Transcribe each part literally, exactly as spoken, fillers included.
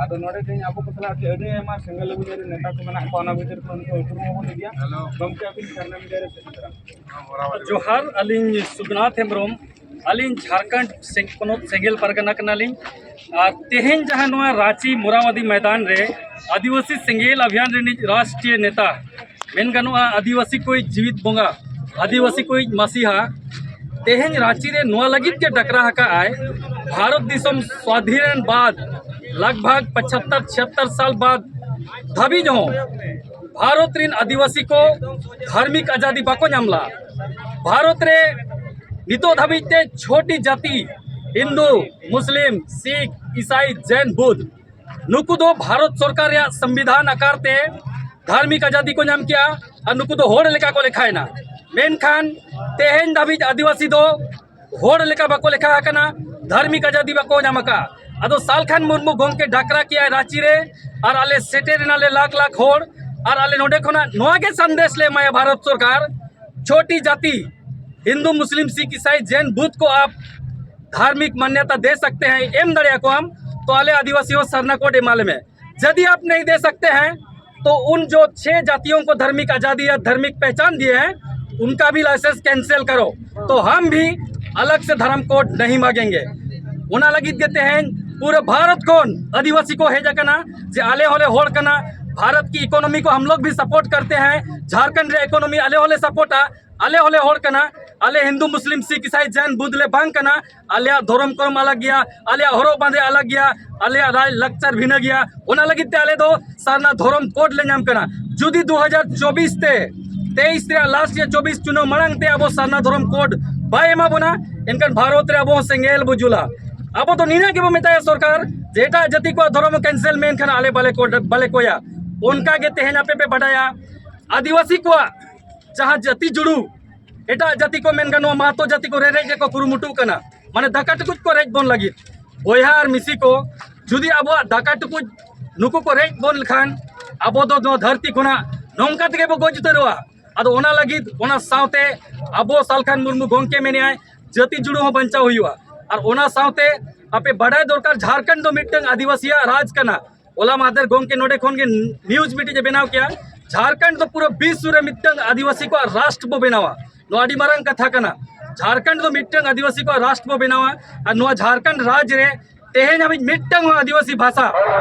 ᱟᱫᱚ ᱱᱚᱰᱮ ᱛᱮᱦᱮᱧ ᱟᱵᱚ ᱠᱚ ᱥᱟᱞᱟᱜ ᱟᱹᱰᱤ ᱟᱭᱢᱟ ᱥᱮᱸᱜᱮᱞ ᱟᱹᱜᱩ ᱨᱮ ᱱᱮᱛᱟ ᱠᱚ ᱢᱮᱱᱟᱜ ᱠᱚᱣᱟ, ᱚᱱᱟ ᱵᱷᱤᱛᱤᱨ ᱠᱷᱚᱱ ᱱᱤᱛᱚᱜ ᱩᱯᱨᱩᱢ ᱦᱚᱸᱵᱚᱱ ᱤᱫᱤᱭᱟ᱾ ᱜᱚᱢᱠᱮ, ᱟᱹᱵᱤᱱ ᱥᱟᱨᱱᱟ ᱢᱤᱰᱤᱭᱟ ᱨᱮ ᱪᱮᱫ ᱞᱮᱠᱟ? ᱡᱚᱦᱟᱨ, ᱟᱹᱞᱤᱧ ᱥᱩᱠᱱᱟᱛᱷ ᱦᱮᱢᱵᱨᱚᱢ, ᱟᱹᱞᱤᱧ ᱡᱷᱟᱲᱠᱷᱚᱸᱰ ᱥᱮ-, ᱯᱚᱱᱚᱛ ᱥᱮᱸᱜᱮᱞ ᱯᱟᱨᱜᱟᱱᱟ ᱠᱟᱱᱟᱞᱤᱧ᱾ ᱟᱨ ᱛᱮᱦᱮᱧ ᱡᱟᱦᱟᱸ ᱱᱚᱣᱟ ᱨᱟᱸᱪᱤ ᱢᱚᱨᱟᱣᱟᱫᱤ ᱢᱚᱭᱫᱟᱱ ᱨᱮ ᱟᱹᱫᱤᱵᱟᱹᱥᱤ ᱥᱮᱸᱜᱮᱞ ᱚᱵᱷᱤᱭᱟᱱ ᱨᱤᱱᱤᱡ ᱨᱟᱥᱴᱨᱤᱭᱚ ᱱᱮᱛᱟ, ᱢᱮᱱ ᱜᱟᱱᱚᱜᱼᱟ ᱟᱹᱫᱤᱵᱟᱹᱥᱤ ᱠᱚᱭᱤᱡ ᱡᱤᱣᱤᱫ ᱵᱚᱸᱜᱟ, ᱟᱹᱫᱤᱵᱟᱹᱥᱤ ᱠᱚᱭᱤᱡ ᱢᱟᱥᱤᱦᱟ, ᱛᱮᱦᱮᱧ ᱨᱟᱸᱪᱤ ᱨᱮ ᱱᱚᱣᱟ ᱞᱟᱹᱜᱤᱫ ᱜᱮ ᱰᱟᱠᱨᱟ ᱟᱠᱟᱫ ᱟᱭ, ᱵᱷᱟᱨᱚᱛ ᱫᱤᱥᱚᱢ ᱥᱣᱟᱫᱷᱤᱱ ᱵᱟᱫ ᱞᱟᱜᱽ ᱵᱷᱟᱜᱽ ᱯᱚᱪᱟᱛᱛᱚᱨ ᱪᱷᱤᱭᱟᱛᱛᱚᱨ ᱥᱟᱞ ᱵᱟᱫ ᱫᱷᱟᱹᱵᱤᱡ ᱦᱚᱸ ᱵᱷᱟᱨᱚᱛ ᱨᱤᱱ ᱟᱹᱫᱤᱵᱟᱹᱥᱤ ᱠᱚ ᱫᱷᱟᱨᱢᱤᱠ ᱟᱡᱟᱫᱤ ᱵᱟᱠᱚ ᱧᱟᱢ ᱞᱮᱫᱟ᱾ ᱵᱷᱟᱨᱚᱛ ᱨᱮ ᱱᱤᱛᱚᱜ ᱫᱷᱟᱹᱵᱤᱡ ᱛᱮ ᱪᱷᱚᱴᱤ ᱡᱟᱹᱛᱤ, ᱦᱤᱱᱫᱩ, ᱢᱩᱥᱞᱤᱢ, ᱥᱤᱠᱷ, ᱤᱥᱟᱭ, ᱡᱮᱱ, ᱵᱩᱫᱷ, ᱱᱩᱠᱩ ᱫᱚ ᱵᱷᱟᱨᱚᱛ ᱥᱚᱨᱠᱟᱨ ᱨᱮᱭᱟᱜ ᱥᱚᱝᱵᱤᱫᱷᱟᱱ ᱟᱠᱟᱨ ᱛᱮ ᱫᱷᱟᱨᱢᱤᱠ ᱟᱡᱟᱫᱤ ᱠᱚ ᱧᱟᱢ ᱠᱮᱜᱼᱟ ᱟᱨ ᱱᱩᱠᱩ ᱫᱚ ᱦᱚᱲ ᱞᱮᱠᱟ ᱠᱚ ᱞᱮᱠᱷᱟᱭᱮᱱᱟ᱾ ᱢᱮᱱᱠᱷᱟᱱ ᱛᱮᱦᱮᱧ ᱫᱷᱟᱹᱵᱤᱡ ᱟᱹᱫᱤᱵᱟᱹᱥᱤ ᱫᱚ ᱦᱚᱲ ᱞᱮᱠᱟ ᱵᱟᱠᱚ ᱞᱮᱠᱷᱟ ᱟᱠᱟᱱᱟ, ᱫᱷᱟᱨᱢᱤᱠ ᱟᱡᱟᱫᱤ ᱵᱟᱠᱚ ᱧᱟᱢ ᱟᱠᱟᱫᱼᱟ᱾ ᱟᱫᱚ ᱥᱟᱞᱠᱷᱟᱱ ᱢᱩᱨᱢᱩ ᱜᱚᱢᱠᱮ ᱰᱟᱠᱨᱟ ᱠᱮᱜᱼᱟᱭ ᱨᱟᱸᱪᱤ ᱨᱮ, ᱟᱨ ᱟᱞᱮ ᱥᱮᱴᱮᱨ ᱮᱱᱟᱞᱮ ᱞᱟᱠᱷ ᱞᱟᱠᱷ ᱦᱚᱲ, ᱟᱨ ᱟᱞᱮ ᱱᱚᱰᱮ ᱠᱷᱚᱱᱟᱜ ᱱᱚᱣᱟ ᱜᱮ ᱥᱟᱸᱫᱮᱥ ᱞᱮ ᱮᱢᱟᱭᱟ ᱵᱷᱟᱨᱚᱛ ᱥᱚᱨᱠᱟᱨ, ᱪᱷᱚᱴᱤ ᱡᱟᱹᱛᱤ, ᱦᱤᱱᱫᱩ, ᱢᱩᱥᱞᱤᱢ, ᱥᱤᱠᱷ, ᱤᱥᱟᱭ, ᱡᱮᱱ ᱵᱩᱫᱷ ᱠᱚ ᱟᱯ ᱫᱷᱟᱨᱢᱤᱠ ᱢᱟᱱᱱᱚᱛᱟ ᱫᱮ ᱥᱟᱠᱛᱮ ᱦᱮᱸ, ᱮᱢ ᱫᱟᱲᱮᱭᱟᱠᱚᱣᱟᱢ, ᱛᱚ ᱟᱞᱮ ᱟᱹᱫᱤᱵᱟᱹᱥᱤ ᱦᱚᱸ ᱥᱟᱨᱱᱟ ᱠᱳᱰ ᱮᱢᱟ ᱞᱮᱢᱮ᱾ ᱡᱩᱫᱤ ᱟᱯ ᱱᱟᱦᱤ ᱫᱮ ᱥᱟᱠᱛᱮ ᱦᱮᱸ, ᱛᱚ ᱩᱱ ᱡᱚ ᱪᱷᱮ ᱡᱟᱹᱛᱤᱭᱚᱝ ᱠᱚ ᱫᱷᱟᱨᱢᱤᱠ ᱟᱡᱟᱫᱤ ᱭᱟ ᱫᱷᱟᱨᱢᱤᱠ ᱯᱮᱦᱪᱟᱱ ᱫᱤᱭᱮ ᱦᱮᱸ, ᱩᱱᱠᱟ ᱵᱷᱤ ᱞᱟᱭᱥᱮᱱᱥ ᱠᱮᱱᱥᱮᱞ ᱠᱟᱨᱚ, ᱛᱚ ᱦᱟᱢ ᱵᱷᱤ ᱟᱞᱟᱜᱽ ᱥᱮ ᱫᱷᱟᱨᱢ ᱠᱳᱰ ᱱᱟᱦᱤ ᱢᱟᱜᱮᱝᱜᱮ᱾ ᱚᱱᱟ ᱞᱟᱹᱜᱤᱫ ᱜᱮ ᱛᱮᱦᱮᱧ ᱯᱩᱨᱟᱹ ᱵᱷᱟᱨᱚᱛ ᱠᱷᱚᱱ ᱟᱹᱫᱤᱵᱟᱹᱥᱤ ᱠᱚ ᱦᱮᱡ ᱟᱠᱟᱱᱟ ᱡᱮ ᱟᱞᱮ ᱦᱚᱸᱞᱮ ᱦᱚᱲ ᱠᱟᱱᱟ, ᱵᱷᱟᱨᱚᱛ ᱠᱤ ᱤᱠᱳᱱᱚᱢᱤ ᱠᱚ ᱦᱟᱢ ᱞᱳᱜ ᱵᱷᱤ ᱥᱟᱯᱳᱨᱴ ᱠᱟᱨᱛᱮ ᱦᱮᱸ, ᱡᱷᱟᱨᱠᱷᱚᱸᱰ ᱨᱮ ᱤᱠᱳᱱᱚᱢᱤ ᱟᱞᱮ ᱦᱚᱸᱞᱮ ᱥᱟᱯᱳᱨᱴᱟ, ᱟᱞᱮ ᱦᱚᱸᱞᱮ ᱦᱚᱲ ᱠᱟᱱᱟ, ᱟᱞᱮ ᱦᱤᱱᱫᱩ, ᱢᱩᱥᱞᱤᱢ, ᱥᱤᱠᱷ, ᱤᱥᱟᱭ, ᱡᱮᱱ ᱵᱩᱫᱷ ᱞᱮ ᱵᱟᱝ ᱠᱟᱱᱟ, ᱟᱞᱮᱭᱟᱜ ᱫᱷᱚᱨᱚᱢ ᱠᱚᱨᱚᱢ ᱟᱞᱟᱜᱽ ᱜᱮᱭᱟ, ᱟᱞᱮᱭᱟᱜ ᱦᱚᱨᱚᱜ ᱵᱟᱸᱫᱮ ᱟᱞᱟᱜᱽ ᱜᱮᱭᱟ, ᱟᱞᱮᱭᱟᱜ ᱨᱟᱡᱽ ᱞᱟᱠᱪᱟᱨ ᱵᱷᱤᱱᱟᱹ ᱜᱮᱭᱟ᱾ ᱚᱱᱟ ᱞᱟᱹᱜᱤᱫ ᱛᱮ ᱟᱞᱮ ᱫᱚ ᱥᱟᱨᱱᱟ ᱫᱷᱚᱨᱚᱢ ᱠᱳᱰ ᱞᱮ ᱧᱟᱢ ᱠᱟᱱᱟ᱾ ᱡᱩᱫᱤ ᱫᱩ ᱦᱟᱡᱟᱨ ᱪᱚᱵᱵᱤᱥ ᱛᱮ, ᱛᱮᱭᱤᱥ ᱨᱮᱭᱟᱜ ᱞᱟᱥᱴ ᱨᱮ ᱪᱚᱵᱵᱤᱥ ᱪᱩᱱᱟᱹᱣ ᱢᱟᱲᱟᱝ ᱛᱮ ᱟᱵᱚ ᱥᱟᱨᱱᱟ ᱫᱷᱚᱨᱚᱢ ᱠᱳᱰ ᱵᱟᱭ ᱮᱢᱟ ᱵᱚᱱᱟ, ᱮᱱᱠᱷᱟᱱ ᱵᱷᱟᱨᱚᱛ ᱨᱮ ᱟᱵᱚ ᱦᱚᱸ ᱥᱮᱸᱜᱮᱞ ᱵᱚ ᱡᱩᱞᱟ᱾ ᱟᱵᱚ ᱫᱚ ᱱᱤᱱᱟᱹᱜ ᱜᱮᱵᱚ ᱢᱮᱛᱟᱭᱟ ᱥᱚᱨᱠᱟᱨ ᱡᱮ ᱮᱴᱟᱜ ᱡᱟᱹᱛᱤ ᱠᱚᱣᱟᱜ ᱫᱷᱚᱨᱚᱢ ᱠᱮᱱᱥᱮᱞ ᱢᱮ, ᱮᱱᱠᱷᱟᱱ ᱟᱞᱮ ᱵᱟᱞᱮ ᱠᱳᱰ, ᱵᱟᱞᱮ ᱠᱚᱭᱟ᱾ ᱚᱱᱠᱟ ᱜᱮ ᱛᱮᱦᱮᱧ ᱟᱯᱮ ᱯᱮ ᱵᱟᱰᱟᱭᱟ ᱟᱹᱫᱤᱵᱟᱹᱥᱤ ᱠᱚᱣᱟᱜ ᱡᱟᱦᱟᱸ ᱡᱟᱹᱛᱤ ᱡᱩᱲᱩ, ᱮᱴᱟᱜ ᱡᱟᱹᱛᱤ ᱠᱚ ᱢᱮᱱ ᱜᱟᱱᱚᱜᱼᱟ, ᱢᱟᱦᱟᱛᱚ ᱡᱟᱹᱛᱤ ᱠᱚ ᱨᱮᱨᱮᱡ ᱨᱮᱠᱚ ᱠᱩᱨᱩᱢᱩᱴᱩᱜ ᱠᱟᱱᱟ, ᱢᱟᱱᱮ ᱫᱟᱠᱟ ᱴᱩᱠᱩᱡ ᱠᱚ ᱨᱮᱡ ᱵᱚᱱ ᱞᱟᱹᱜᱤᱫ᱾ ᱵᱚᱭᱦᱟ ᱟᱨ ᱢᱤᱥᱤ ᱠᱚ, ᱡᱩᱫᱤ ᱟᱵᱚᱣᱟᱜ ᱫᱟᱠᱟ ᱴᱩᱠᱩᱡ ᱱᱩᱠᱩ ᱠᱚ ᱨᱮᱡ ᱵᱚᱱ ᱞᱮᱠᱷᱟᱱ, ᱟᱵᱚ ᱫᱚ ᱱᱚᱣᱟ ᱫᱷᱟᱹᱨᱛᱤ ᱠᱷᱚᱱᱟᱜ ᱱᱚᱝᱠᱟ ᱛᱮᱜᱮ ᱵᱚ ᱜᱚᱡ ᱩᱛᱟᱹᱨᱚᱜᱼᱟ᱾ ᱟᱫᱚ ᱚᱱᱟ ᱞᱟᱹᱜᱤᱫ, ᱚᱱᱟ ᱥᱟᱶᱛᱮ ᱟᱵᱚ ᱥᱟᱞᱠᱷᱟᱱ ᱢᱩᱨᱢᱩ ᱜᱚᱢᱠᱮ ᱢᱮᱱᱮᱜᱼᱟᱭ, ᱡᱟᱹᱛᱤ ᱡᱩᱲᱩ ᱦᱚᱸ ᱵᱟᱧᱪᱟᱣ ᱦᱩᱭᱩᱜᱼᱟ᱾ ᱟᱨ ᱚᱱᱟ ᱥᱟᱶᱛᱮ ᱟᱯᱮ ᱵᱟᱰᱟᱭ ᱫᱚᱨᱠᱟᱨ, ᱡᱷᱟᱲᱠᱷᱚᱸᱰ ᱫᱚ ᱢᱤᱫᱴᱟᱝ ᱟᱹᱫᱤᱵᱟᱹᱥᱤᱭᱟᱜ ᱨᱟᱡᱽ ᱠᱟᱱᱟ᱾ ᱦᱚᱞᱟ ᱢᱟᱦᱫᱮᱨ ᱜᱚᱢᱠᱮ ᱱᱚᱰᱮ ᱠᱷᱚᱱ ᱜᱮ news ᱢᱤᱫᱴᱤᱡ ᱮ ᱵᱮᱱᱟᱣ ᱠᱮᱜᱼᱟ, ᱡᱷᱟᱲᱠᱷᱚᱸᱰ ᱫᱚ ᱯᱩᱨᱟᱹ ᱵᱤᱥᱥᱚ ᱨᱮ ᱢᱤᱫᱴᱟᱝ ᱟᱹᱫᱤᱵᱟᱹᱥᱤ ᱠᱚᱣᱟᱜ ᱨᱟᱥᱴᱨ ᱵᱚ ᱵᱮᱱᱟᱣᱟ᱾ ᱱᱚᱣᱟ ᱟᱹᱰᱤ ᱢᱟᱨᱟᱝ ᱠᱟᱛᱷᱟ ᱠᱟᱱᱟ᱾ ᱡᱷᱟᱲᱠᱷᱚᱸᱰ ᱫᱚ ᱢᱤᱫᱴᱟᱝ ᱟᱹᱫᱤᱵᱟᱹᱥᱤ ᱠᱚᱣᱟᱜ ᱨᱟᱥᱴᱨ ᱵᱚ ᱵᱮᱱᱟᱣᱟ᱾ ᱟᱨ ᱱᱚᱣᱟ ᱡᱷᱟᱲᱠᱷᱚᱸᱰ ᱨᱟᱡᱽ ᱨᱮ ᱛᱮᱦᱮᱧ ᱦᱟᱹᱵᱤᱡ ᱢᱤᱫᱴᱟᱝ ᱦᱚᱸ ᱟᱹᱫᱤᱵᱟᱹᱥᱤ ᱵᱷᱟᱥᱟ,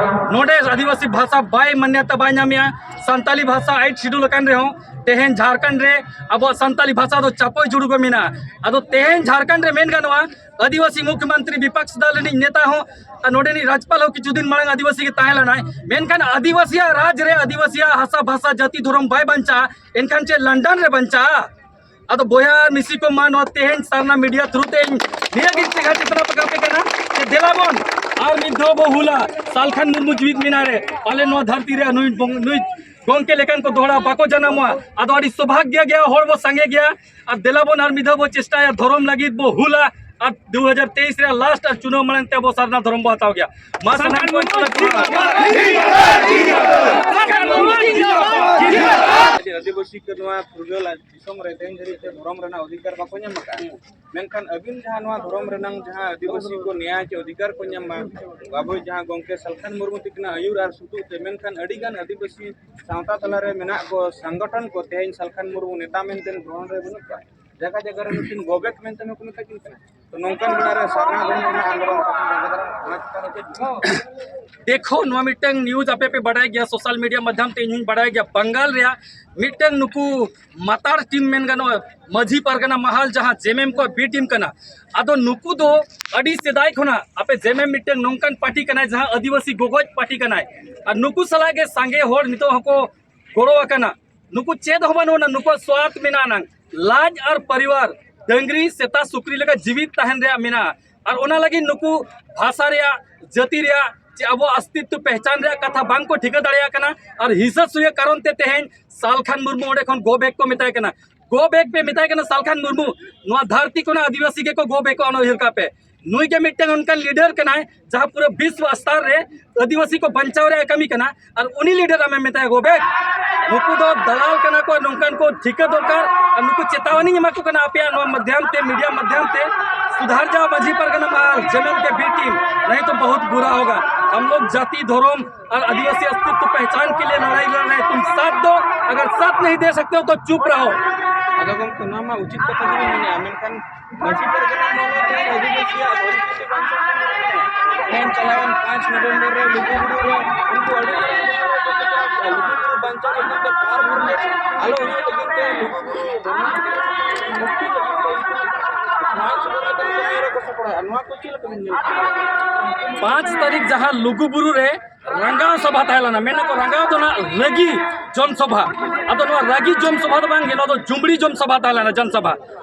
ᱱᱚᱰᱮ ᱟᱹᱫᱤᱵᱟᱹᱥᱤ ᱵᱷᱟᱥᱟ ᱵᱟᱭ ᱢᱟᱱᱱᱚᱛᱟ ᱵᱟᱭ ᱧᱟᱢᱮᱜᱼᱟ᱾ ᱥᱟᱱᱛᱟᱞᱤ ᱵᱷᱟᱥᱟ eighth schedule ᱟᱠᱟᱱ ᱨᱮᱦᱚᱸ ᱛᱮᱦᱮᱧ ᱡᱷᱟᱲᱠᱷᱚᱸᱰ ᱨᱮ ᱟᱵᱚᱣᱟᱜ ᱥᱟᱱᱛᱟᱞᱤ ᱵᱷᱟᱥᱟ ᱫᱚ ᱪᱟᱯᱚᱭ ᱡᱩᱲᱩ ᱜᱮ ᱢᱮᱱᱟᱜᱼᱟ᱾ ᱟᱫᱚ ᱛᱮᱦᱮᱧ ᱡᱷᱟᱲᱠᱷᱚᱸᱰ ᱨᱮ ᱢᱮᱱ ᱜᱟᱱᱚᱜᱼᱟ, ᱟᱹᱫᱤᱵᱟᱹᱥᱤ ᱢᱩᱠᱷᱭᱚᱢᱚᱱᱛᱨᱤ ᱵᱤᱯᱟᱠᱥ ᱫᱟᱞ ᱨᱤᱱᱤᱡ ᱱᱮᱛᱟ ᱦᱚᱸ ᱟᱨ ᱱᱚᱰᱮᱱᱤᱡ ᱨᱟᱡᱽᱯᱟᱞ ᱦᱚᱸ ᱠᱤᱪᱷᱩ ᱫᱤᱱ ᱢᱟᱲᱟᱝ ᱟᱹᱫᱤᱵᱟᱹᱥᱤ ᱜᱮ ᱛᱟᱦᱮᱸ ᱞᱮᱱᱟᱭ᱾ ᱢᱮᱱᱠᱷᱟᱱ ᱟᱹᱫᱤᱵᱟᱹᱥᱤᱭᱟᱜ ᱨᱟᱡᱽ ᱨᱮ ᱟᱹᱫᱤᱵᱟᱹᱥᱤᱭᱟᱜ ᱦᱟᱥᱟ, ᱵᱷᱟᱥᱟ, ᱡᱟᱹᱛᱤ, ᱫᱷᱚᱨᱚᱢ ᱵᱟᱭ ᱵᱟᱧᱪᱟᱜᱼᱟ, ᱮᱱᱠᱷᱟᱱ ᱪᱮᱫ ᱞᱚᱱᱰᱚᱱ ᱨᱮ ᱵᱟᱧᱪᱟᱜᱼᱟ? ᱟᱫᱚ ᱵᱚᱭᱦᱟ ᱟᱨ ᱢᱤᱥᱤ ᱠᱚ, ᱢᱟ ᱱᱚᱣᱟ ᱛᱮᱦᱮᱧ ᱥᱟᱨᱱᱟ ᱢᱤᱰᱤᱭᱟ ᱛᱷᱨᱩ ᱛᱮ ᱤᱧ ᱱᱤᱭᱟᱹ ᱜᱤᱧ ᱪᱮᱸᱜᱷᱟ ᱪᱮᱛᱟᱱᱟ ᱯᱮ ᱠᱟᱱᱟ ᱡᱮ ᱫᱮᱞᱟ ᱵᱚᱱ ᱟᱨ ᱢᱤᱫ ᱫᱷᱟᱣ ᱵᱚ ᱦᱩᱞᱟ᱾ ᱥᱟᱞᱠᱷᱟᱱ ᱢᱩᱨᱢᱩ ᱡᱤᱣᱤᱫ ᱢᱮᱱᱟᱭ ᱨᱮ ᱯᱟᱞᱮ ᱱᱚᱣᱟ ᱫᱷᱟᱹᱨᱛᱤ ᱨᱮ ᱱᱩᱭ ᱵᱚᱝ-, ᱱᱩᱭ ᱜᱚᱝᱠᱮ ᱞᱮᱠᱟᱱ ᱠᱚ ᱫᱚᱦᱲᱟ ᱵᱟᱠᱚ ᱡᱟᱱᱟᱢᱚᱜᱼᱟ᱾ ᱟᱫᱚ ᱟᱹᱰᱤ ᱥᱚᱵᱷᱟᱜᱭᱚ ᱜᱮᱭᱟ, ᱦᱚᱲ ᱵᱚ ᱥᱟᱸᱜᱮ ᱜᱮᱭᱟ᱾ ᱟᱨ ᱫᱮᱞᱟ ᱵᱚᱱ ᱟᱨ ᱢᱤᱫ ᱫᱷᱟᱣ ᱵᱚ ᱪᱮᱥᱴᱟᱭᱟ, ᱫᱷᱚᱨᱚᱢ ᱞᱟᱹᱜᱤᱫ ᱵᱚ ᱦᱩᱞᱟ᱾ ᱟᱨ ᱫᱩ ᱦᱟᱡᱟᱨ ᱛᱮᱭᱤᱥ ᱨᱮᱭᱟᱜ ᱞᱟᱥᱴ ᱟᱨ ᱪᱩᱱᱟᱹᱣ ᱢᱟᱲᱟᱝ ᱛᱮ ᱟᱵᱚ ᱥᱟᱨᱱᱟ ᱫᱷᱚᱨᱚᱢ ᱵᱚ ᱦᱟᱛᱟᱣ ᱜᱮᱭᱟ᱾ ᱢᱟ ᱥᱟᱱᱟᱢ ᱠᱚ ᱟᱹᱫᱤᱵᱟᱹᱥᱤ ᱠᱚ ᱱᱚᱣᱟ ᱯᱷᱩᱨᱜᱟᱹᱞ ᱫᱤᱥᱚᱢ ᱨᱮ ᱛᱮᱦᱮᱧ ᱫᱷᱟᱹᱨᱤᱡ ᱛᱮ ᱫᱷᱚᱨᱚᱢ ᱨᱮᱱᱟᱜ ᱚᱫᱷᱤᱠᱟᱨ ᱵᱟᱠᱚ ᱧᱟᱢ ᱟᱠᱟᱫᱼᱟ᱾ ᱢᱮᱱᱠᱷᱟᱱ ᱟᱹᱵᱤᱱ ᱡᱟᱦᱟᱸ ᱱᱚᱣᱟ ᱫᱷᱚᱨᱚᱢ ᱨᱮᱱᱟᱝ ᱡᱟᱦᱟᱸ ᱟᱹᱫᱤᱵᱟᱹᱥᱤ ᱠᱚ ᱱᱮᱭᱟᱭ ᱪᱮ ᱚᱫᱷᱤᱠᱟᱨ ᱠᱚ ᱧᱟᱢ ᱢᱟ, ᱟᱵᱚᱭᱤᱡ ᱡᱟᱦᱟᱸ ᱜᱚᱢᱠᱮ ᱥᱟᱞᱠᱷᱟᱱ ᱢᱩᱨᱢᱩ ᱛᱤᱠᱤᱱᱟᱜ ᱟᱹᱭᱩᱨ ᱟᱨ ᱥᱩᱛᱩᱜ ᱛᱮ, ᱢᱮᱱᱠᱷᱟᱱ ᱟᱹᱰᱤ ᱜᱟᱱ ᱟᱹᱫᱤᱵᱟᱹᱥᱤ ᱥᱟᱶᱛᱟ ᱛᱟᱞᱟᱨᱮ ᱢᱮᱱᱟᱜ ᱠᱚ ᱥᱚᱝᱜᱚᱴᱷᱚᱱ ᱠᱚ ᱛᱮᱦᱮᱧ ᱥᱟᱞᱠᱷᱟᱱ ᱢᱩᱨᱢᱩ ᱱᱮᱛᱟ ᱢᱮᱱᱛᱮ ᱜᱨᱚᱦᱚᱱ ᱨᱮ ᱵᱟᱹᱱᱩᱜ ᱠᱚᱣᱟ᱾ ᱡᱟᱭᱜᱟ ᱡᱟᱭᱜᱟ ᱨᱮ ᱱᱩᱠᱤᱱ ᱜᱳ ᱵᱮᱠ ᱢᱮᱱᱛᱮ ᱦᱚᱸᱠᱚ ᱢᱮᱛᱟ ᱠᱤᱱ ᱠᱟᱱᱟ᱾ ᱛᱚ ᱱᱚᱝᱠᱟᱱ ᱵᱮᱲᱟ ᱨᱮ ᱥᱟᱨᱱᱟ ᱫᱷᱚᱨᱚᱢ ᱨᱮᱱᱟᱜ ᱟᱱᱫᱳᱞᱚᱱ ᱠᱚ ᱚᱱᱟ ᱪᱮᱛᱟᱱ ᱨᱮ ᱪᱮᱫ ᱫᱮᱠᱷᱚ, ᱱᱚᱣᱟ ᱢᱤᱫᱴᱟᱝ news ᱟᱯᱮ ᱯᱮ ᱵᱟᱰᱟᱭ ᱜᱮᱭᱟ, social media ᱢᱟᱫᱽᱫᱷᱚᱢ ᱛᱮ ᱤᱧ ᱦᱚᱸᱧ ᱵᱟᱰᱟᱭ ᱜᱮᱭᱟ᱾ ᱵᱟᱝᱜᱟᱞ ᱨᱮᱭᱟᱜ ᱢᱤᱫᱴᱟᱝ ᱱᱩᱠᱩ ᱢᱟᱛᱟᱲ team ᱢᱮᱱ ᱜᱟᱱᱚᱜᱼᱟ, ᱢᱟᱹᱡᱷᱤ ᱯᱟᱨᱜᱟᱱᱟ ᱢᱟᱦᱟᱞ, ᱡᱟᱦᱟᱸ ᱡᱮᱢᱮᱢ ᱠᱚ B team ᱠᱟᱱᱟ᱾ ᱟᱫᱚ ᱱᱩᱠᱩ ᱫᱚ ᱟᱹᱰᱤ ᱥᱮᱫᱟᱭ ᱠᱷᱚᱱᱟᱜ ᱟᱯᱮ ᱡᱮᱢᱮᱢ ᱢᱤᱫᱴᱟᱝ ᱱᱚᱝᱠᱟᱱ ᱯᱟᱨᱴᱤ ᱠᱟᱱᱟᱭ, ᱡᱟᱦᱟᱸ ᱟᱹᱫᱤᱵᱟᱹᱥᱤ ᱜᱚᱜᱚᱡ ᱯᱟᱨᱴᱤ ᱠᱟᱱᱟᱭ᱾ ᱟᱨ ᱱᱩᱠᱩ ᱥᱟᱞᱟᱜ ᱜᱮ ᱥᱟᱸᱜᱮ ᱦᱚᱲ ᱱᱤᱛᱚᱜ ᱦᱚᱸᱠᱚ ᱜᱚᱲᱚ ᱟᱠᱟᱱᱟ᱾ ᱱᱩᱠᱩ ᱪᱮᱫ ᱦᱚᱸ ᱵᱟᱹᱱᱩᱜ ᱟᱱᱟ, ᱱᱩᱠᱩᱣᱟᱜ ᱥᱣᱟᱨᱛᱷ ᱢᱮᱱᱟᱜ ᱟᱱᱟᱝ, ᱞᱟᱡ ᱟᱨ ᱯᱚᱨᱤᱵᱟᱨ ᱰᱟᱹᱝᱨᱤ, ᱥᱮᱛᱟ, ᱥᱩᱠᱨᱤ ᱞᱮᱠᱟ ᱡᱤᱣᱤᱫ ᱛᱟᱦᱮᱱ ᱨᱮᱭᱟᱜ ᱢᱮᱱᱟᱜᱼᱟ᱾ ᱟᱨ ᱚᱱᱟ ᱞᱟᱹᱜᱤᱫ ᱱᱩᱠᱩ ᱵᱷᱟᱥᱟ ᱨᱮᱭᱟᱜ, ᱡᱟᱹᱛᱤ ᱨᱮᱭᱟᱜ, ᱪᱮ ᱟᱵᱚᱣᱟᱜ ᱚᱥᱛᱤᱛᱛᱚ ᱯᱮᱦᱪᱟᱱ ᱨᱮᱭᱟᱜ ᱠᱟᱛᱷᱟ ᱵᱟᱝ ᱠᱚ ᱴᱷᱤᱠᱟᱹ ᱫᱟᱲᱮᱭᱟᱜ ᱠᱟᱱᱟ᱾ ᱟᱨ ᱦᱤᱸᱥᱟᱹ ᱥᱩᱭᱟᱹ ᱠᱟᱨᱚᱱ ᱛᱮ ᱛᱮᱦᱮᱧ ᱥᱟᱞᱠᱷᱟᱱ ᱢᱩᱨᱢᱩ ᱚᱸᱰᱮ ᱠᱷᱚᱱ ᱜᱳ ᱵᱮᱠ ᱠᱚ ᱢᱮᱛᱟᱭ ᱠᱟᱱᱟ᱾ ᱜᱳ ᱵᱮᱠ ᱯᱮ ᱢᱮᱛᱟᱭ ᱠᱟᱱᱟ ᱥᱟᱞᱠᱷᱟᱱ ᱢᱩᱨᱢᱩ, ᱱᱚᱣᱟ ᱫᱷᱟᱹᱨᱛᱤ ᱠᱷᱚᱱᱟᱜ ᱟᱹᱫᱤᱵᱟᱹᱥᱤ ᱜᱮᱠᱚ ᱜᱳ ᱵᱮᱠᱚᱜᱼᱟ, ᱚᱱᱟ ᱩᱭᱦᱟᱹᱨ ᱠᱟᱜ ᱯᱮ᱾ ᱱᱩᱭ ᱜᱮ ᱢᱤᱫᱴᱟᱝ ᱚᱱᱠᱟᱱ ᱞᱤᱰᱟᱨ ᱠᱟᱱᱟᱭ ᱡᱟᱦᱟᱸ ᱯᱩᱨᱟᱹ ᱵᱤᱥᱣ ᱥᱛᱚᱨ ᱨᱮ ᱟᱹᱫᱤᱵᱟᱹᱥᱤ ᱠᱚ ᱵᱟᱧᱪᱟᱣ ᱨᱮᱭᱟᱜ ᱮ ᱠᱟᱹᱢᱤ ᱠᱟᱱᱟ᱾ ᱟᱨ ᱩᱱᱤ ᱞᱤᱰᱟᱨ ᱟᱢᱮᱢ ᱢᱮᱛᱟᱭᱟ ᱜᱳ ᱵᱮᱠ? ᱱᱩᱠᱩ ᱫᱚ ᱫᱟᱞᱟᱞ ᱠᱟᱱᱟ ᱠᱚ, ᱱᱚᱝᱠᱟᱱ ᱠᱚ ᱴᱷᱤᱠᱟᱹ ᱫᱚᱨᱠᱟᱨ᱾ ᱟᱨ ᱱᱩᱠᱩ ᱪᱮᱛᱟᱣᱟᱱᱤᱧ ᱮᱢᱟ ᱠᱚ ᱠᱟᱱᱟ ᱟᱯᱮᱭᱟᱜ ᱱᱚᱣᱟ ᱢᱟᱫᱽᱫᱷᱚᱢ ᱛᱮ, ᱢᱤᱰᱤᱭᱟ ᱢᱟᱫᱽᱫᱷᱚᱢ ᱛᱮ, ᱥᱩᱫᱷᱟᱨ ᱡᱟᱣ ᱢᱟᱹᱡᱷᱤ ᱯᱟᱨᱜᱟᱱᱟ ᱢᱟᱦᱟᱞ, ᱡᱮᱢᱮᱱ ᱠᱮ ᱵᱤ ᱴᱤᱢ, ᱱᱟᱦᱤ ᱛᱚ ᱵᱚᱦᱩᱛ ᱵᱩᱨᱟ ᱦᱳᱜᱟ᱾ ᱦᱟᱢ ᱞᱳᱜ ᱡᱟᱛᱤ, ᱫᱷᱚᱨᱚᱢ ᱟᱨ ᱟᱹᱫᱤᱵᱟᱹᱥᱤ ᱚᱥᱛᱤᱛᱣ ᱯᱮᱦᱪᱟᱱ ᱠᱮ ᱞᱤᱭᱮ ᱞᱟᱲᱟᱭ ᱞᱟᱲ ᱨᱟᱦᱮ ᱛᱩᱢ ᱥᱟᱛᱷ ᱫᱳ, ᱟᱜᱟᱨ ᱥᱟᱛᱷ ᱱᱟᱦᱤ ᱫᱮ ᱥᱟᱠᱛᱮ ᱦᱳ ᱛᱚ ᱪᱩᱯ ᱨᱟᱦᱳ᱾ ᱟᱫᱚ ᱜᱚᱢᱠᱮ, ᱱᱚᱣᱟ ᱢᱟ ᱩᱪᱤᱛ ᱠᱟᱛᱷᱟ ᱜᱮᱵᱤᱱ ᱢᱮᱱᱮᱫᱼᱟ, ᱢᱮᱱᱠᱷᱟᱱ ᱢᱟᱹᱡᱷᱤ ᱯᱟᱨᱜᱟᱱᱟ ᱢᱚᱦᱚᱞ ᱨᱮᱱ ᱟᱹᱫᱤᱵᱟᱹᱥᱤᱭᱟᱜ ᱦᱚᱲ ᱡᱩᱫᱤ ᱵᱟᱧᱪᱟᱣ ᱠᱚ ᱢᱮᱱᱟ, ᱛᱮᱦᱮᱧ ᱪᱟᱞᱟᱣᱮᱱ ᱯᱟᱸᱪ ᱱᱚᱵᱷᱮᱢᱵᱚᱨ ᱨᱮ ᱞᱩᱜᱩᱵᱩᱨᱩ ᱨᱮ ᱩᱱᱠᱩ ᱟᱹᱰᱤ ᱢᱟᱨᱟᱝ ᱡᱟᱦᱟᱸ ᱞᱩᱜᱩᱵᱩᱨᱩ ᱵᱟᱧᱪᱟᱣ ᱞᱟᱹᱜᱤᱫ ᱛᱮ ᱯᱟᱨᱠ ᱯᱨᱚᱡᱮᱠᱴ ᱟᱞᱚ ᱦᱩᱭᱩᱜ ᱞᱟᱹᱜᱤᱫ ᱛᱮ ᱞᱩᱜᱩᱵᱩᱨᱩ ᱫᱷᱚᱨᱢᱚ ᱢᱩᱠᱛᱤ ᱞᱟᱹᱜᱤᱫ ᱛᱮ ᱩᱱᱠᱩ ᱯᱟᱸᱪ ᱱᱚᱵᱷᱮᱢᱵᱚᱨ ᱨᱮ ᱠᱟᱹᱢᱤ ᱦᱚᱨᱟ ᱠᱚ ᱥᱟᱯᱲᱟᱣᱟ᱾ ᱱᱚᱣᱟ ᱠᱚ ᱪᱮᱫ ᱞᱮᱠᱟ ᱵᱤᱱ ᱧᱮᱞ ᱠᱮᱫᱟ? ᱯᱟᱸᱪ ᱛᱟᱹᱨᱤᱠᱷ ᱡᱟᱦᱟᱸ ᱞᱩᱜᱩᱵᱩᱨᱩ ᱨᱮ ᱨᱟᱸᱜᱟᱣ ᱥᱚᱵᱷᱟ ᱛᱟᱦᱮᱸ ᱞᱮᱱᱟ, ᱢᱮᱱᱟᱠᱚ ᱨᱟᱸᱜᱟᱣ ᱫᱚ ᱱᱟᱜ ᱨᱟᱹᱜᱤ ᱡᱚᱱ ᱥᱚᱵᱷᱟ᱾ ᱟᱫᱚ ᱱᱚᱣᱟ ᱨᱟᱹᱜᱤ ᱡᱚᱱ ᱥᱚᱵᱷᱟ ᱫᱚ ᱵᱟᱝ ᱜᱮ, ᱱᱚᱣᱟ ᱫᱚ ᱡᱩᱢᱵᱽᱲᱤ ᱡᱚᱱ ᱥᱚᱵᱷᱟ ᱛᱟᱦᱮᱸ ᱞᱮᱱᱟ, ᱡᱚᱱ ᱥᱚᱵᱷᱟ᱾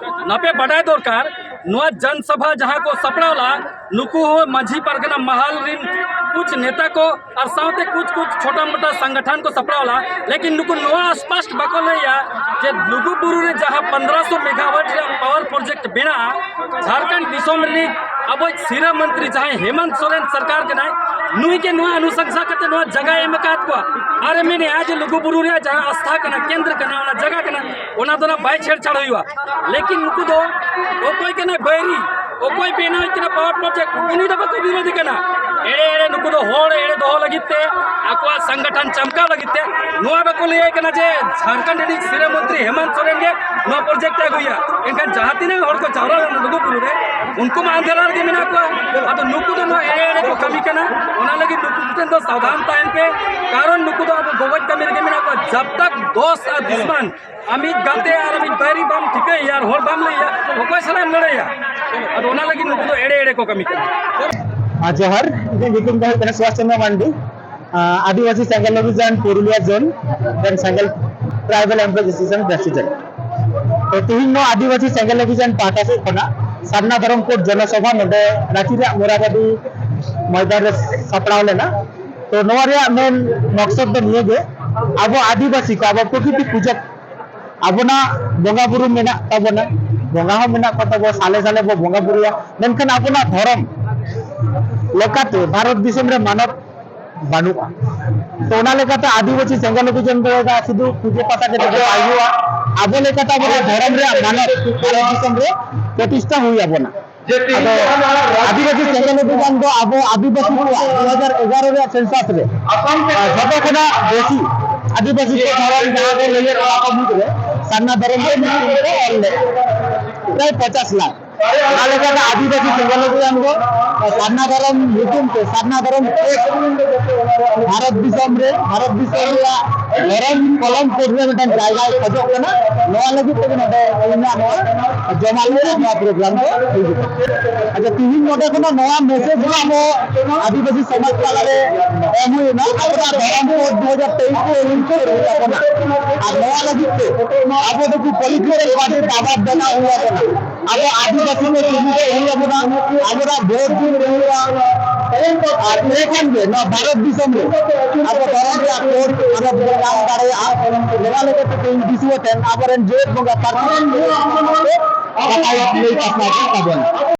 ᱱᱟᱯᱮ ᱵᱟᱰᱟᱭ ᱫᱚᱨᱠᱟᱨ, ᱱᱚᱣᱟ ᱡᱚᱱ ᱥᱚᱵᱷᱟ ᱡᱟᱦᱟᱸ ᱠᱚ ᱥᱟᱯᱲᱟᱣ ᱞᱮᱫᱼᱟ, ᱱᱩᱠᱩ ᱦᱚᱸ ᱢᱟᱹᱡᱷᱤ ᱯᱟᱨᱜᱟᱱᱟ ᱢᱟᱦᱟᱞ ᱨᱤᱱ ᱠᱩᱪ ᱱᱮᱛᱟ ᱠᱚ ᱟᱨ ᱥᱟᱶᱛᱮ ᱠᱩᱪ ᱠᱩᱪ ᱪᱷᱳᱴᱟ ᱢᱳᱴᱟ ᱥᱚᱝᱜᱚᱴᱷᱚᱱ ᱠᱚ ᱥᱟᱯᱲᱟᱣ ᱞᱮᱫᱼᱟ, ᱞᱮᱠᱤᱱ ᱱᱩᱠᱩ ᱱᱚᱣᱟ ᱥᱯᱚᱥᱴ ᱵᱟᱠᱚ ᱞᱟᱹᱭᱟ ᱡᱮ ᱞᱩᱜᱩ ᱵᱩᱨᱩ ᱨᱮ ᱡᱟᱦᱟᱸ ᱯᱚᱱᱫᱽᱨᱚᱥᱚ ᱢᱮᱜᱟᱣᱟᱴ ᱨᱮᱭᱟᱜ ᱯᱟᱣᱟᱨ ᱯᱨᱚᱡᱮᱠᱴ ᱵᱮᱱᱟᱜᱼᱟ, ᱡᱷᱟᱲᱠᱷᱚᱸᱰ ᱫᱤᱥᱚᱢ ᱨᱤᱱᱤᱡ ᱟᱵᱚᱭᱤᱡ ᱥᱤᱨᱟᱹ ᱢᱚᱱᱛᱨᱤ ᱡᱟᱦᱟᱸᱭ ᱦᱮᱢᱚᱱᱛ ᱥᱚᱨᱮᱱ ᱥᱚᱨᱠᱟᱨ ᱠᱟᱱᱟᱭ, ᱱᱩᱭ ᱜᱮ ᱱᱚᱣᱟ ᱚᱱᱩᱥᱚᱝᱥᱟ ᱠᱟᱛᱮ ᱱᱚᱣᱟ ᱡᱟᱭᱜᱟᱭ ᱮᱢ ᱟᱠᱟᱫ ᱠᱚᱣᱟ᱾ ᱟᱨᱮ ᱢᱮᱱᱮᱜᱼᱟ ᱡᱮ ᱞᱩᱜᱩ ᱵᱩᱨᱩ ᱨᱮᱭᱟᱜ ᱡᱟᱦᱟᱸ ᱟᱥᱛᱷᱟ ᱠᱟᱱᱟ, ᱠᱮᱱᱫᱨᱚ ᱠᱟᱱᱟ, ᱚᱱᱟ ᱡᱟᱭᱜᱟ ᱠᱟᱱᱟ, ᱚᱱᱟ ᱫᱚ ᱱᱟᱜ ᱵᱟᱭ ᱪᱷᱮᱲᱪᱷᱟᱲ ᱦᱩᱭᱩᱜᱼᱟ᱾ ᱞᱮᱠᱤᱱ ᱱᱩᱠᱩ ᱫᱚ ᱚᱠᱚᱭ ᱠᱟᱱᱟᱭ ᱵᱟᱹᱭᱨᱤ, ᱚᱠᱚᱭ ᱵᱮᱱᱟᱣ ᱠᱟᱱᱟ ᱯᱟᱣᱟᱨ ᱯᱨᱚᱡᱮᱠᱴ, ᱩᱱᱤ ᱫᱚ ᱵᱟᱠᱚ ᱵᱤᱨᱳᱫᱷᱤ ᱠᱟᱱᱟ᱾ ᱮᱲᱮ ᱮᱲᱮ ᱱᱩᱠᱩ ᱫᱚ ᱦᱚᱲ ᱮᱲᱮ ᱫᱚᱦᱚ ᱞᱟᱹᱜᱤᱫ ᱛᱮ, ᱟᱠᱚᱣᱟᱜ ᱥᱚᱝᱜᱚᱴᱷᱚᱱ ᱪᱟᱢᱠᱟᱣ ᱞᱟᱹᱜᱤᱫ ᱛᱮ ᱱᱚᱣᱟ ᱵᱟᱠᱚ ᱞᱟᱹᱭᱟᱭ ᱠᱟᱱᱟ ᱡᱮ ᱡᱷᱟᱲᱠᱷᱚᱸᱰ ᱨᱤᱱᱤᱡ ᱥᱤᱨᱟᱹ ᱢᱚᱱᱛᱨᱤ ᱦᱮᱢᱚᱱᱛ ᱥᱚᱨᱮᱱ ᱜᱮ ᱱᱚᱣᱟ ᱯᱨᱚᱡᱮᱠᱴ ᱮ ᱟᱹᱜᱩᱭᱟ᱾ ᱮᱱᱠᱷᱟᱱ ᱡᱟᱦᱟᱸ ᱛᱤᱱᱟᱹᱜ ᱦᱚᱲ ᱠᱚ ᱡᱟᱣᱨᱟ ᱞᱮᱱᱟ ᱞᱩᱜᱩ ᱵᱩᱨᱩ ᱨᱮ, ᱩᱱᱠᱩ ᱢᱟ ᱟᱸᱫᱷᱮᱨᱟ ᱨᱮᱜᱮ ᱢᱮᱱᱟᱜ ᱠᱚᱣᱟ᱾ ᱟᱫᱚ ᱱᱩᱠᱩ ᱫᱚ ᱱᱚᱣᱟ ᱮᱲᱮ ᱮᱲᱮ ᱠᱚ ᱠᱟᱹᱢᱤ ᱠᱟᱱᱟ, ᱚᱱᱟ ᱞᱟᱹᱜᱤᱫ ᱱᱩᱠᱩ ᱴᱷᱮᱱ ᱫᱚ ᱥᱟᱵᱫᱷᱟᱱ ᱛᱟᱦᱮᱱ ᱯᱮ, ᱠᱟᱨᱚᱱ ᱱᱩᱠᱩ ᱫᱚ ᱟᱵᱚ ᱜᱚᱜᱚᱡ ᱠᱟᱹᱢᱤ ᱨᱮᱜᱮ ᱢᱮᱱᱟᱜ ᱠᱚᱣᱟ᱾ ᱡᱟᱵ ᱛᱟᱠ ᱫᱳᱥᱛ ᱟᱨ ᱫᱩᱥᱢᱟᱱ, ᱟᱢᱤᱡ ᱜᱟᱛᱮ ᱟᱨ ᱟᱢᱤᱡ ᱵᱟᱹᱭᱨᱤ ᱵᱟᱢ ᱴᱷᱤᱠᱟᱹᱭᱮᱭᱟ ᱟᱨ ᱦᱚᱲ ᱵᱟᱢ ᱞᱟᱹᱭᱟ, ᱚᱠᱚᱭ ᱥᱟᱞᱟᱜ ᱮᱢ ᱞᱟᱹᱲᱦᱟᱹᱭᱟ? ᱟᱫᱚ ᱚᱱᱟ ᱞᱟᱹᱜᱤᱫ ᱱᱩᱠᱩ ᱫᱚ ᱮᱲᱮ ᱮᱲᱮ ᱠᱚ ᱠᱟᱹᱢᱤ ᱠᱟᱱᱟ᱾ ᱟᱨ ᱡᱚᱦᱟᱨ, ᱤᱧᱟᱹᱜ ᱧᱩᱛᱩᱢ ᱫᱚ ᱦᱩᱭᱩᱜ ᱠᱟᱱᱟ ᱥᱩᱵᱷᱟᱥ ᱪᱚᱱᱫᱨᱚ ᱢᱟᱱᱰᱤ, ᱟᱸ, ᱟᱹᱫᱤᱵᱟᱹᱥᱤ ᱥᱮᱸᱜᱮᱞ ᱚᱵᱷᱤᱡᱟᱱ ᱯᱩᱨᱩᱞᱤᱭᱟᱹ ᱡᱳᱱ ᱨᱮᱱ ᱥᱮᱸᱜᱮᱞ ᱴᱨᱟᱭᱵᱟᱞ ᱮᱢᱯᱞᱚᱭᱤᱡ ᱮᱥᱳᱥᱤᱭᱮᱥᱚᱱ ᱯᱨᱮᱥᱤᱰᱮᱱᱴ᱾ ᱛᱚ, ᱛᱮᱦᱮᱧ ᱱᱚᱣᱟ ᱟᱹᱫᱤᱵᱟᱹᱥᱤ ᱥᱮᱸᱜᱮᱞ ᱚᱵᱷᱤᱡᱟᱱ ᱯᱟᱦᱴᱟ ᱥᱮᱫ ᱠᱷᱚᱱᱟᱜ ᱥᱟᱨᱱᱟ ᱫᱷᱚᱨᱚᱢ ᱠᱳᱰ ᱡᱚᱱᱚᱥᱚᱵᱷᱟ ᱱᱚᱰᱮ ᱨᱟᱸᱪᱤ ᱨᱮᱭᱟᱜ ᱢᱩᱨᱟᱫᱟᱵᱟᱫᱤ ᱢᱚᱭᱫᱟᱱ ᱨᱮ ᱥᱟᱯᱲᱟᱣ ᱞᱮᱱᱟ᱾ ᱛᱚ, ᱱᱚᱣᱟ ᱨᱮᱭᱟᱜ ᱢᱮᱱ ᱢᱚᱠᱥᱚᱫ ᱫᱚ ᱱᱤᱭᱟᱹ ᱜᱮ, ᱟᱵᱚ ᱟᱹᱫᱤᱵᱟᱹᱥᱤ ᱠᱚ, ᱟᱵᱚ ᱯᱨᱚᱠᱨᱤᱛᱤ ᱯᱩᱡᱟᱹ ᱟᱵᱚᱱᱟᱜ ᱵᱚᱸᱜᱟ ᱵᱩᱨᱩ ᱢᱮᱱᱟᱜ ᱛᱟᱵᱚᱱᱟ, ᱵᱚᱸᱜᱟ ᱦᱚᱸ ᱢᱮᱱᱟᱜ ᱠᱚ ᱛᱟᱵᱚᱱᱟ, ᱥᱟᱞᱮ ᱥᱟᱞᱮ ᱵᱚ ᱵᱚᱸᱜᱟ ᱵᱩᱨᱩᱭᱟ, ᱢᱮᱱᱠᱷᱟᱱ ᱟᱵᱚᱱᱟᱜ ᱫᱷᱚᱨᱚᱢ ᱞᱮᱠᱟᱛᱮ ᱵᱷᱟᱨᱚᱛ ᱫᱤᱥᱚᱢ ᱨᱮ ᱢᱟᱱᱚᱛ ᱵᱟᱹᱱᱩᱜᱼᱟ᱾ ᱛᱚ, ᱚᱱᱟ ᱞᱮᱠᱟᱛᱮ ᱟᱹᱫᱤᱵᱟᱹᱥᱤ ᱥᱮᱸᱜᱮᱞ ᱚᱵᱷᱤᱡᱟᱱ ᱫᱚ ᱥᱩᱫᱷᱩ ᱯᱩᱡᱟᱹ ᱯᱟᱥᱟ ᱠᱟᱛᱮ ᱫᱚ ᱵᱟᱭ ᱦᱩᱭᱩᱜᱼᱟ᱾ ᱟᱵᱚ ᱞᱮᱠᱟᱛᱮ ᱟᱵᱚᱱᱟᱜ ᱫᱷᱚᱨᱚᱢ ᱨᱮᱭᱟᱜ ᱢᱟᱱᱚᱛ ᱵᱷᱟᱨᱚᱛ ᱫᱤᱥᱚᱢ ᱨᱮ ᱯᱨᱚᱛᱤᱥᱴᱷᱟ ᱦᱩᱭ ᱟᱵᱚᱱᱟ᱾ ᱟᱫᱚ ᱟᱹᱫᱤᱵᱟᱹᱥᱤ ᱥᱮᱸᱜᱮᱞ ᱚᱵᱷᱤᱡᱟᱱ ᱫᱚ ᱟᱵᱚ ᱟᱹᱫᱤᱵᱟᱹᱥᱤ ᱠᱚᱣᱟᱜ ᱫᱩ ᱦᱟᱡᱟᱨ ᱮᱜᱟᱨᱚ ᱨᱮᱭᱟᱜ census ᱨᱮ, ᱟᱨ ᱡᱷᱚᱛᱚ ᱠᱷᱚᱱᱟᱜ ᱵᱮᱥᱤ ᱟᱹᱫᱤᱵᱟᱹᱥᱤ ᱠᱚ ᱫᱷᱚᱨᱚᱢ ᱡᱟᱦᱟᱸ ᱠᱚ ᱞᱟᱹᱭᱮᱫ, ᱚᱱᱟ ᱠᱚ ᱢᱩᱫᱽᱨᱮ ᱥᱟᱨᱱᱟ ᱫᱷᱚᱨᱚᱢ ᱨᱮ ᱧᱩᱛᱩᱢ ᱠᱚ ᱚᱞ ᱞᱮᱫ ᱯᱨᱟᱭ ᱯᱚᱧᱪᱟᱥ ᱞᱟᱠᱷ᱾ ᱚᱱᱟ ᱞᱮᱠᱟᱛᱮ ᱟᱹᱫᱤᱵᱟᱹᱥᱤ ᱥᱮᱸᱜᱮᱞ ᱚᱵᱷᱤᱡᱟᱱ ᱫᱚ ᱥᱟᱨᱱᱟ ᱫᱷᱚᱨᱚᱢ ᱧᱩᱛᱩᱢ ᱛᱮ ᱥᱟᱨᱱᱟ ᱫᱷᱚᱨᱚᱢ ᱴᱮᱠᱥ ᱵᱷᱟᱨᱚᱛ ᱫᱤᱥᱚᱢ ᱨᱮ, ᱵᱷᱟᱨᱚᱛ ᱫᱤᱥᱚᱢ ᱨᱮᱭᱟᱜ ᱫᱷᱚᱨᱚᱢ ᱠᱚᱞᱚᱢ ᱠᱳᱰ ᱨᱮ ᱢᱤᱫᱴᱟᱝ ᱡᱟᱭᱜᱟᱭ ᱠᱷᱚᱡᱚᱜ ᱠᱟᱱᱟ᱾ ᱱᱚᱣᱟ ᱞᱟᱹᱜᱤᱫ ᱛᱮᱜᱮ ᱱᱚᱰᱮ ᱤᱧᱟᱹᱜ ᱱᱚᱣᱟ ᱡᱚᱢᱟ ᱞᱟᱹᱜᱤᱫ ᱱᱚᱣᱟ ᱯᱨᱳᱜᱨᱟᱢ ᱫᱚ ᱦᱩᱭᱩᱜᱼᱟ᱾ ᱟᱪᱪᱷᱟ, ᱛᱤᱦᱤᱧ ᱱᱚᱰᱮ ᱠᱷᱚᱱᱟᱜ ᱱᱚᱣᱟ ᱢᱮᱥᱮᱡᱽ ᱫᱚ ᱟᱵᱚ ᱟᱹᱫᱤᱵᱟᱹᱥᱤ ᱥᱚᱢᱟᱡᱽ ᱛᱟᱞᱟᱨᱮ ᱮᱢ ᱦᱩᱭᱩᱜᱼᱟ᱾ ᱟᱵᱚᱱᱟᱜ ᱫᱷᱚᱨᱚᱢ ᱠᱳᱰ ᱫᱩ ᱦᱟᱡᱟᱨ ᱛᱮᱭᱤᱥ ᱨᱮ ᱩᱪᱷᱟᱹᱱ ᱦᱩᱭᱩᱜ ᱛᱟᱵᱚᱱᱟ᱾ ᱟᱨ ᱱᱚᱣᱟ ᱞᱟᱹᱜᱤᱫ ᱛᱮ ᱟᱵᱚ ᱫᱚᱠᱚ ᱯᱚᱞᱤᱴᱤᱠᱟᱞ ᱯᱟᱨᱴᱤ ᱫᱟᱵᱟ ᱵᱮᱱᱟᱣ ᱦᱩᱭ ᱟᱵᱚᱱᱟ᱾ ᱟᱵᱚ ᱟᱹᱫᱤᱵᱟᱹᱥᱤ ᱠᱚ ᱪᱤᱱᱦᱟᱹ ᱦᱩᱭ ᱟᱵᱚᱱᱟ, ᱟᱵᱚᱱᱟᱜ ᱵᱷᱳᱴ ᱫᱤᱱ ᱦᱩᱭᱩᱜᱼᱟ᱾ ᱟᱨ ᱮᱸᱰᱮᱠᱷᱟᱱ ᱜᱮ ᱱᱚᱣᱟ ᱵᱷᱟᱨᱚᱛ ᱫᱤᱥᱚᱢ ᱨᱮ ᱟᱵᱚ ᱫᱷᱚᱨᱚᱢ ᱨᱮᱭᱟᱜ ᱠᱳᱰ ᱟᱵᱚ ᱵᱚᱱ ᱧᱟᱢ ᱫᱟᱲᱮᱭᱟᱜᱼᱟ᱾ ᱱᱚᱣᱟ ᱞᱮᱠᱟᱛᱮ ᱛᱮᱦᱮᱧ ᱫᱤᱥᱩᱣᱟᱹ ᱴᱷᱮᱱ ᱟᱵᱚᱨᱮᱱ ᱡᱮᱜᱮᱛ ᱵᱚᱸᱜᱟ ᱯᱟᱹᱨᱥᱤ ᱠᱟᱛᱷᱟᱭ ᱞᱟᱹᱭ ᱯᱟᱥᱱᱟᱣ ᱠᱮᱫ ᱛᱟᱵᱚᱱᱟ᱾